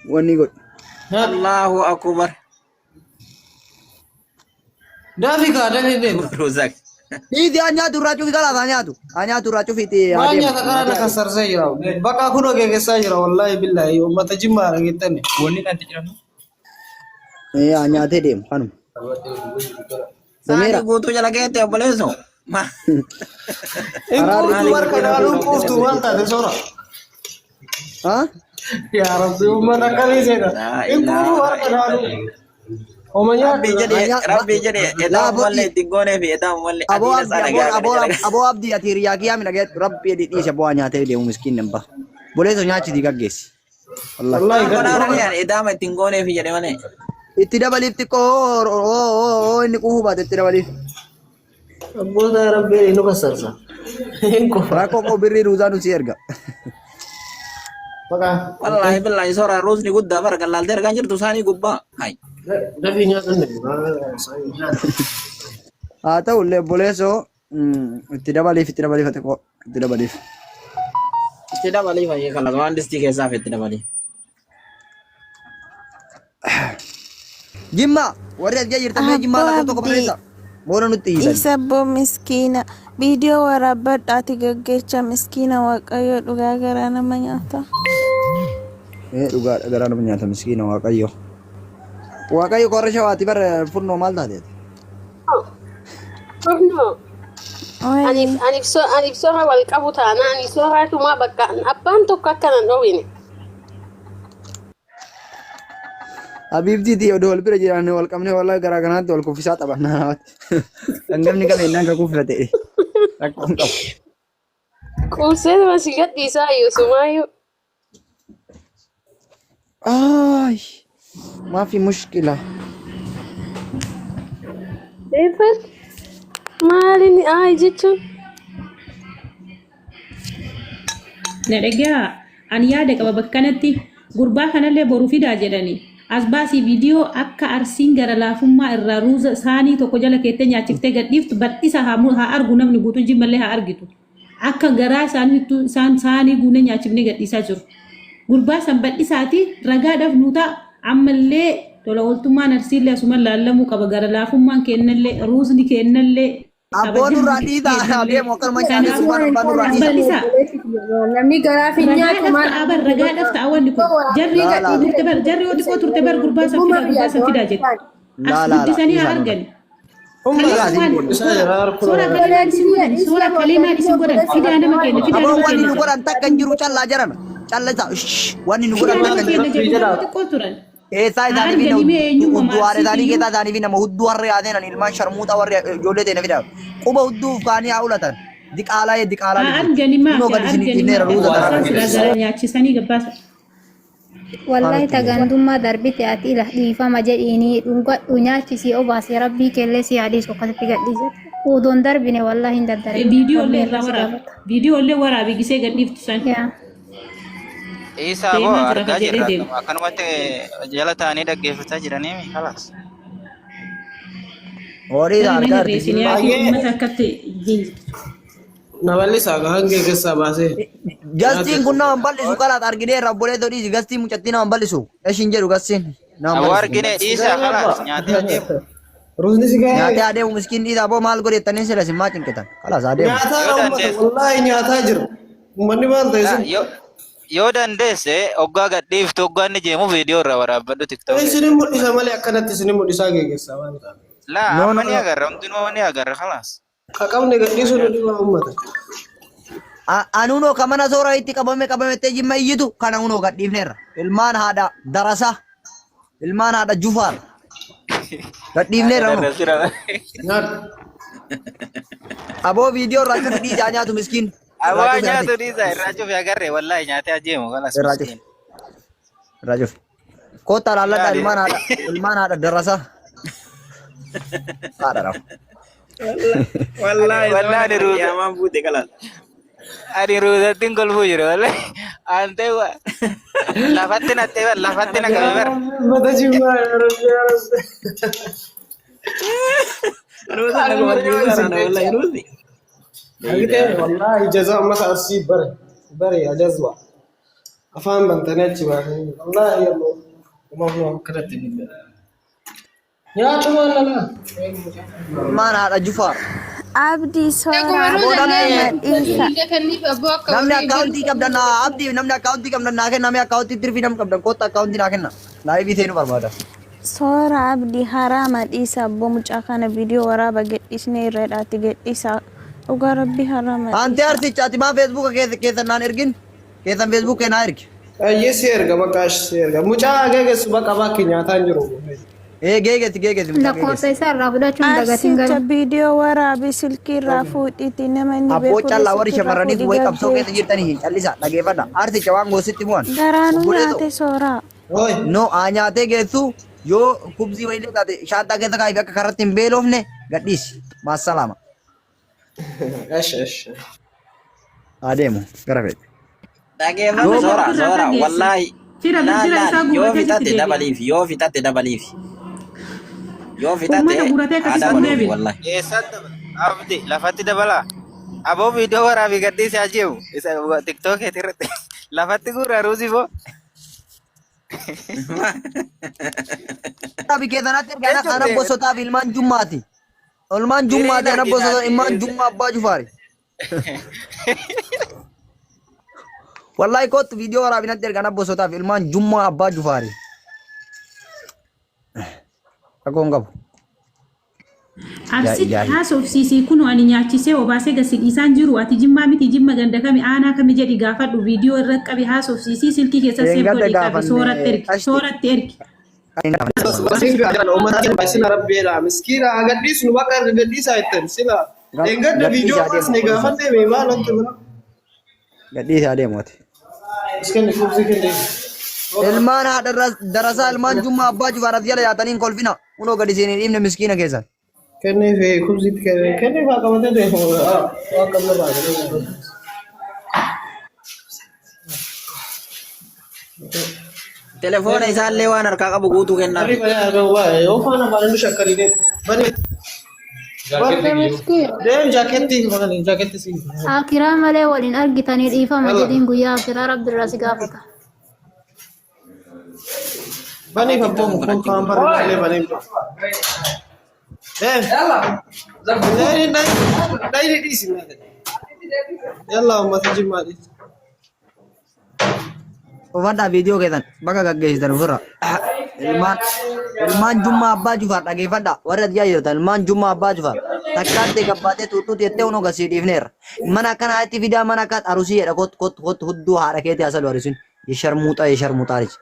Wanni godhu. Allahu akbar. Dafi kaa dafi deema. Rozak. Dhiisi haa nyaatu irraa cufi kalaas haa nyaatu. Haa nyaatu irraa cufiiti haa Waan deemu. nyaata karaa na kasarsee jira. Bakka kunoo geggeessaa jira wallaahi billaahi uummata jimmaa dhageettani. Wanni kanatti jedhamu. Ee haa nyaatee deemu kanuma. Saanii Samiira. guutuu jala keette obboleesso. Ma. Hin Araarri quuftu Maali barka guddina dhaaluun guutuu quuftu jala maal taate soora. Haa? Yaa Rabbi uummata akkamii seeta. Laa Hin quufu ilaaha barka dhaaluu. illallah. Homa Rabbii nyaadhu. jedhe Haa nyaa- rabbii jedhe Laa edaa aboo mallee ittiin goonee fi edaa mallee Aboo adiina abdii sana aboo gaa kana aboo jala. aboo abdii ati hiriyaa kiyyaa midhageetu rabbi jedhi dhiise aboo haa nyaatee deemu miskiin nan baha. Boleeso nyaachitii gaggeessi. Wallahi. Wallaahi Maal gadi. godhaa rani edaama ittiin goonee fi jedhe malee. Itti dabaliif xiqqoo oo inni quufuu baate itti dabaliif. Abboota rabbi nu kasarsa. Hin quufa. Rakkoo koo birrii ruuzaa nu si erga. Maqaa. Wallaahi billaahi soora ruusni guddaa bara gallaaltee argaa jirtu isaanii gubbaa. Hai. Dafii nyaata inni. Haa ta'u illee obboleessoo itti dabaliif itti dabaliif xiqqoo itti dabaliif. Itti dabalii fayyee kalas waan distii keessaa fi itti dabalii. Jimma warri as jira jirtan mee jimmaa Abbaa lakkoofsa tokko Abdii barreessa. Booda nutti hiitan. isa abboo miskiina viidiyoo waraabbadhaati gaggeecha miskiina waaqayyo dhugaa garaa nama nyaata. Ee dhugaadha garaa nama nyaata miskiina waaqayyo. Waaqayyo qorra shawaati bara furnoo maal taate ati? Furnoo. Aniif Wayii aniif so aniif soora wal qabu taana ani sooraatumaa bakka abbaan tokko akka nan dhowwine. Habiibtii tiyya odoo wal bira jiraanne wal qabnee wallahi garaa kanaatti wal kuffisaa taphanna namatti. Hangafni qabeenyaan kan kuffifate rakkoo hin qabu. Quubsee si gadhiisaa iyyuu sumaayyuu. Ay, maafi mushkila. Eeffat maaliin ayi jechuun. Na dhagaa ani yaada qaba bakka kanatti gurbaa kanallee boru fidaa jedhani as baasii viidiyoo akka arsiin gara laafummaa irraa ruuza saanii tokko jala keettee nyaachiftee gadhiiftu bal'isa haa mu- haa argu namni guutuun jimmallee haa argitu akka garaa isaaniittu isaan saanii guunee nyaachifnee gadhiisaa jiru. Gurbaa san bal'isaati ragaadhaaf nuu ta'a ammallee tola ooltummaan arsiillee asuman laallamuu qaba gara laafummaan kennallee ruuzni kennallee Abboo nurraa dhiisaa kennallee adeemu akkanuma nyaatee kanaafuu subhaan abbaa nurraa dhiisa. bal'isaa. Namni garaaf hin nyaatu Ragaadhaaf maal ta'a bar ragaadhaaf ta'a wanni kun jarri Laa laa turte bar jarri yoo xiqqoo turte bar gurbaa san fidaa gurbaa san fidaa jette laa as laa laa guddisanii haa dhiisaa nurraa. argani Humna kaleessa Laa waan isaa jira harkuma. soora kalee maal isin godhan soora kalee maal isin godhan fidaa nama keenya fidaa Aboo nama wanni keenya nu jedhu godhan takka hin jiru callaa jarana. Calla isaa shh, wanni nu fidaa godhan nama takka hin jiru. keenya jedhu yeroo xiqqoo turan Keessaa haa isaanii fi arganii mee eenyummaa hudduu haadha isaanii maarsiitiyyuu keessaa isaanii fi nama hudduu harree haaseenan ilmaan sharmuuxa warri ijoollee teena fidaa. Quba hudduu kaanii haa ulatan. Diqaalaa yee diqaalaa haa lijochi. arganii Kunoo maafi gadi haa isinii arganii dhiifneera maafi ruuza akkuma taraa isaan silaa garaa nyaachisanii gabbaasa Wallahi tagandummaa darbite ati ila dhiifama jedhiinii dhungadhu nyaachisii obaasi rabbii keellee si haa dhiisu akkasitti gadhiise. Odoon darbine wallahi hin daddarbine viidiyoo rabbiin illee irraa irraa si waraabi gaafata. viidiyoo illee waraabi gisee gadhiiftu san Yaa. Isaa boo deemaa jira ka argaa jedhee jirra deema. akkanumatti jala taa'anii dhaggeeffataa jiranii kalaas. Horii Kana argaa mana jirti reessinee jimmaa. ati Baay'ee uummata akkatti jinjitu. na bal'isaa hangee keessaa baasee. Gastiin kun nama hin bal'isu kalaat argineerra obboleettoo dhiisi gastiin mucattii nama hin bal'isu. Eshin jedhu gastiin nama hin Aboo bal'isu. argine dhiisaa kalaas nyaatee adeemu. Ruuzni si gahee. Nyaatee adeemu miskiin dhiisaa boo maal godhettanii sila isin maa cinqitan. Kalaas adeemu. Nyaataa Yoo uummata dandeesse wallaahi nyaataa jira. Uummanni maal ta'e laa sun. yoo yoo dandeesse hoggaa gadhiiftu hoggaa inni jeemu viidiyoo irraa waraabbadhu tiktookii Isin mul'isa malee akkanatti isin mul'isaa geggeessaa waan ta'eef. Laa No amma no ni no. agarra hundinuu ni agarra kalaas. Qaqabne gadhiisuu nu dhiba uummata. Anunoo ka mana soora itti qabame qabamettee jimma iyyitu kana unoo gadhiifneerra. Ilmaan haadha darasaa. Ilmaan haadha jufaar. Haadha Gadhiifneerra unoo. darasira. Nyaadhu. Aboo viidiyoo irraa cufi dhiisaa nyaatu miskiin. Irraa Aboo cufi nyaatu ati. dhiisaa irraa cufi agarre wallaahi nyaatee ajeemu kalaas Irraa cufi. miskiin. Irraa cufi. Kottaa laalladhaa Ilaali. ilmaan haadha ilmaan haadha darasaa. Haadha rafu. Wallaahi Wallaahi ani ruuza qiyaamaan buute kalaas. ani ruuzatti hin kolfuu jira wallaahi. Antee wa lafatti nattee bar lafatti na qabe bar. Uummata jimmaa yaa rabbi yaa rabbi. Ruuza na kofachiisaa rana wallaahi ruuzi. Argitee wallaahi jazaa uummata arsii bare bare jazba. Afaan bantanii achi baasanii. Wallaahi ammoo uumamuu akkanatti bilbila. Nyaatuma lala. Ilmaan haadha Jufaar. Abdii Eeguma sooraa ruuza haraama dhiisa. illee kenniif abboo akka Namni horii akkaawuntii qabdan naa abdii namni akkaawuntii qabdan naa kenna namni akkaawuntii tirfii namni qabdan kottu akkaawuntii naa kenna. Laayivii seenuu barbaada. Soora abdii haraama dhiisa abboo mucaa kana viidiyoo waraaba gadhiisnee irra hidhaatti gadhiisa. Dhugaa rabbii haraama Antee dhiisa. arsicha ati maa feesbuuka keessan naan ergin? Keessan feesbuuk kee naa ergi. Ayyee si erga bakka ashi si erga. Mucaa geegessu bakka bakki nyaataa hin jiru. Ee geegesi geegesi mucaa geegesi. Lakkoofsa isaa irraa fudhachuun dagatiin Arsicha garuu. viidiyoo waraabii silkii irraa fuudhiiti nama inni Abboo beeku callaa warri silkii irraa shamarraniif fuudhii wayi qabsoo gaggee. keessa jirtanii hin callisa dhageeffadha. Arsicha waan goositti bu'an. Garaanuu Obboleeto. nyaate sooraa. Hooy. No haa nyaatee geessu yoo kubzii wayiillee taate shaantaa keessa kaa'ee akka karratti hin beelofne gadhiisi. Maassalaama. Esh esh. Adeemu gara fedhe. Dhageeffadhu Amma soora ofirraa soora fageessi. wallaahi. Fira Laal bilbila laal isaa yoo guuratee sitti fixatte deebi'a. dabaliif yoo fixatte dabaliif. Yoo fixatte Uummata guuratee haa akkasitti hin dabaluuf deebine. wallaahi. Eessatti dabala? Abdi lafatti dabala. Aboo viidiyoo waraabii gadhiisee ajeewu. Isa tiktookii irratti lafatti guura ruuzii boo. Abi keessanatti erga ana ana gosotaaf ilmaan jummaati. Ilmaan jummaati ana gosotaa ilmaan jummaa abbaa jufaari. Wallahi kottu viidiyoo waraabinatti erga ana gosotaaf ilmaan jummaa abbaa jufaari. Rakkoo hin qabu. Arsicha Ilaahi. haasofsiisii kunoo ani nyaachisee obaasee gasi dhiisaan jiru ati jimmaa miti jimma ganda kami aanaa kami jedhi gaafadhu viidiyoo irra qabi haasofsiisii silkii keessa seef Eeggadda godhi qabi gaafanne sooratti ergi qashti. sooratti ergi. Uummata sila rabbeedha. Miskiina gadhiisnu bakka erga gadhiisaa jettan sila. Eeggadda viidiyoo baasne gaafadhee mee maal wanti bira. Gadhiisaa deemu ati. Iskenni kubsi kenne. Ilmaan haadha darasaa ilmaan jummaa abbaa jufaar as jala yaatanii hin kolfina. Kunoo gadi isin hin dhiifne miskiina keessan. Kenneef kubsitti kenne. Kenneef haa qabatee deemu. Waan qabne irraa. Telefoona isaallee waan harkaa qabu guutuu kennaaf. Arriba ya, yoo faana faana nu shakkarii deemu. Bani. Deem jaaketti bani jaaketti si. Akiraa malee waliin argitanii dhiifama jedhiin guyyaa akiraa rabbi irraa si gaafata. Bani abboon kun kaan barreessulee bani. Deem. Deem dhayni dhiisi. Yalla uummata jimmaa dhiisi. Uffadhaa viidiyoo keessan bakka gaggeessitan ofirra. Ilmaan ilmaan jummaa abbaa jufaar dhageeffadhaa warra ati jirtan ilmaan jummaa abbaa jufaar takkaatti gabbaatee tuutuuti jettee hunoo gasii dhiifneerra. Mana akkana itti fidaa mana akka arusii jedha kot kot kot hudduu haadha keetii hasalu arusiin yesharmuuxaa yesharmuuxaa jecha.